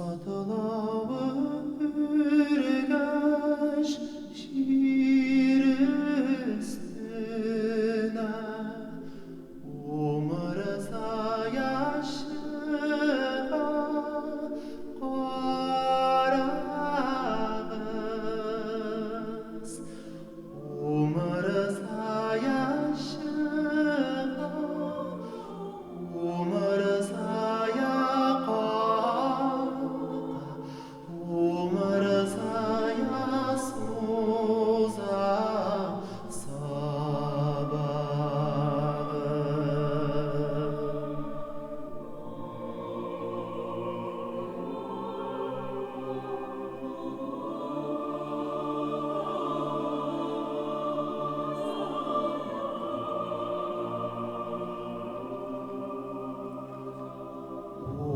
Катлавы үргәч җир өстенә, Умырзая чыга, карагыз. Умырзая чыга, Умырзая калка, Умырзая суза сабагын.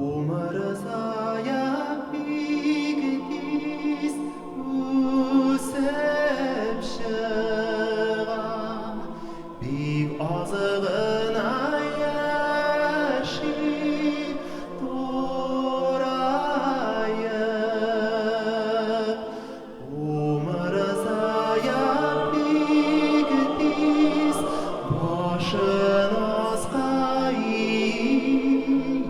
Умырзая бик тиз үсеп чыга, бик аз гына яши тураеп. Умырзая бик тиз башын аска ия,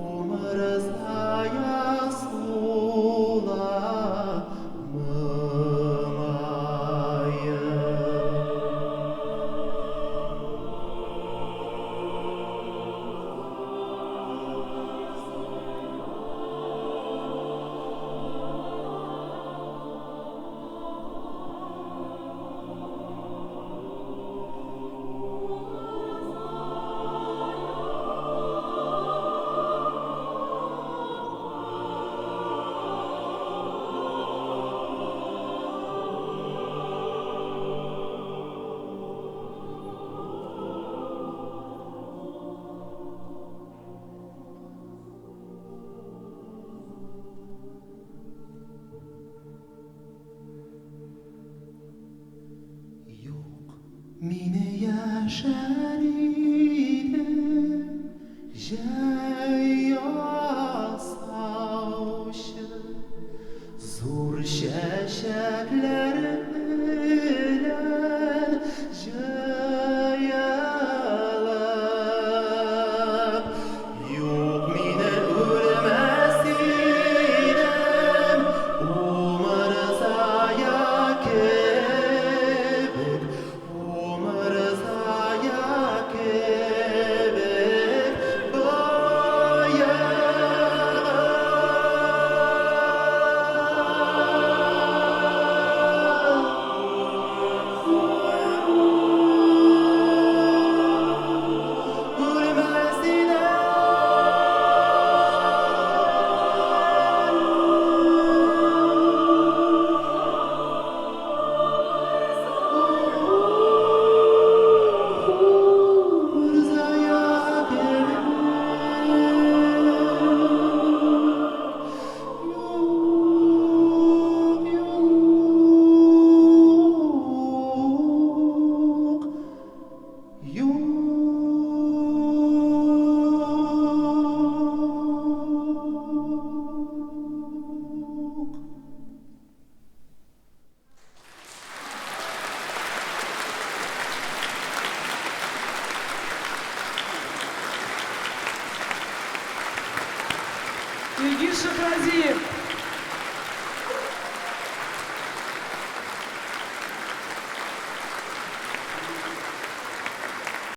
Умырзая сула моңаеп. Юк, мине яшәр идем җәй ясаучы, зур чәчәкләр белән җыелып. Юк, мине үлмәс идем Умырзая кебек, Умырзая кебек боегып. Үлмәс идем Умырзая кебек. Юк, юк, юк. Илгиз Шәйхразиев.